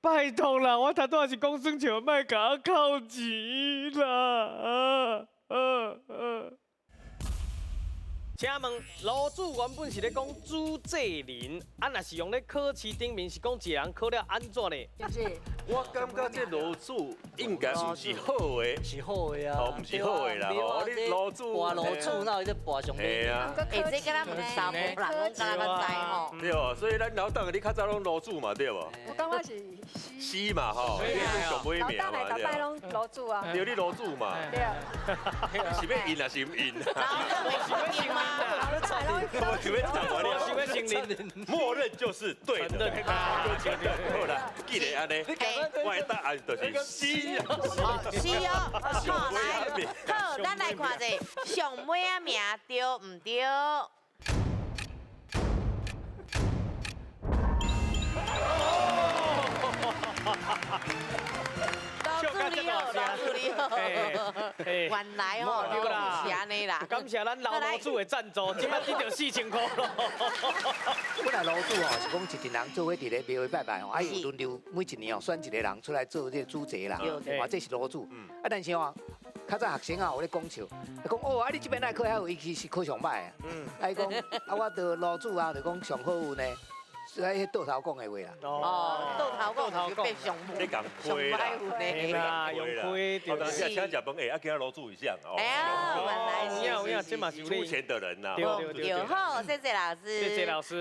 拜託啦，我頭拄仔是講耍笑，莫共我扣錢啦！啊啊！請問爐主原本是咧講主祭人，啊，若是用咧考試頂面是講一個人考了按怎呢？就是我感覺這爐主應該毋是好的，是好的啊，哦，毋是好的啦，吼，你爐主跋爐主哪有咧跋上嘿啊，欸，這敢若毋是查某人，攏敢若較知吼。對哦，所以咱老黨你較早攏爐主嘛，對無？我感覺是是嘛吼，你上尾名嘛，老黨來逐擺攏爐主啊。對，你爐主嘛。對啊。是欲認抑是毋認？老黨會嗎？我想欲講完了，想欲承認，默認就是對的。好啦，記得按呢，我的答案就是 C。哦，C 哦，好來，好，咱來看者上尾仔名對毋對？老主你好，老主你好，原來哦，是按呢啦。感謝咱老爐主的贊助，這擺得著4000箍囉。本來爐主哦是講一陣人做伙佇咧廟會拜拜吼，啊有輪流每一年哦選一個人出來做這個主祭啦，啊這是爐主。啊但是哦，較早學生啊有咧講笑，講哦啊你這邊來考遐有，伊其實考上歹啊。啊伊講啊我著爐主啊，就講上好運呢。是喺倒頭講的話啦。哦，倒頭講就變上你共虧啦，啦，用虧對。當時請食飯，欸，啊，今仔爐主是啥？哎呀，原來是這嘛是出錢的人呐。對對對。好，謝謝老師。謝謝老師。